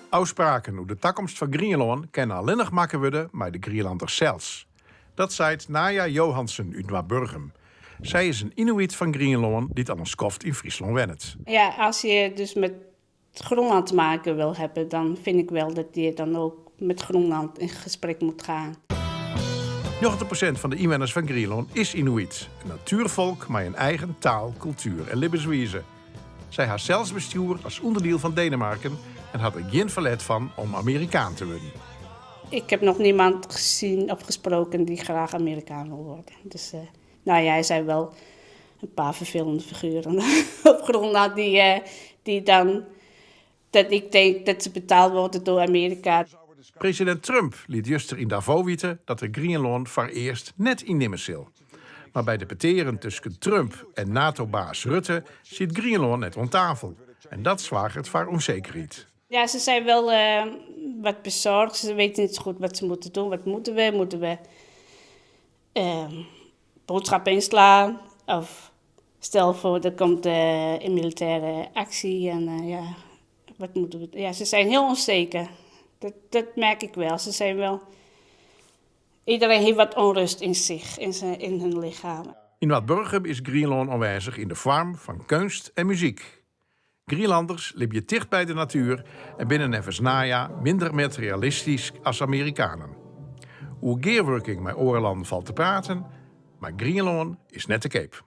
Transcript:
Ofspraken oer de takomst fan Grienlân kinne allinnich makke wurde mei de Grienlanners sels. Dat seit Naja Johansen út Noardburgum. Sy is in Inuit fan Grienlân dy't al in skoft yn Fryslân wennet. Ja, als je dus met Groenland te maken wil hebben, dan vind ik wel dat je dan ook met Groenland in gesprek moet gaan. 90% fan de ynwenners fan Grienlân is Inuit, in natuerfolk mei in eigen taal, kultuer en libbenswize. Sy ha selsbestjoer as ûnderdiel fan Denemarken en ha der gjin ferlet fan om Amerikaan te wurden. Ik heb nog niemand gezien of gesproken die graag Amerikaan wil worden. Dus uh, nou ja, er zijn wel een paar vervelende figuren op Groenland die dan, dat ik denk dat ze betaald worden door Amerika. Presidint Trump liet juster yn Davos witte dat er Grienlân foarearst net ynnimme sil. Mar by de petearen tusken Trump en NATO-baas Rutte sit Grienlân net oan tafel. En dat soarget foar ûnsekerheid. Ja, ze zijn wel wat bezorgd. Ze weten niet zo goed wat ze moeten doen. Wat moeten we? Moeten we boodschappen inslaan? Of stel voor, er komt een militaire actie en ja, wat moeten we? Ja, ze zijn heel onzeker. Dat merk ik wel. Ze zijn wel. Iedereen heeft wat onrust in zich, in hun lichaam. Yn Noardburgum is Grienlân oanwêzich yn de foarm fan keunst en muzyk. Grienlanners libje ticht by de natuer en binne neffens Naja minder materialistysk as Amerikanen. Oer gearwurking mei oare lannen falt te praten, mar Grienlân is net te keap.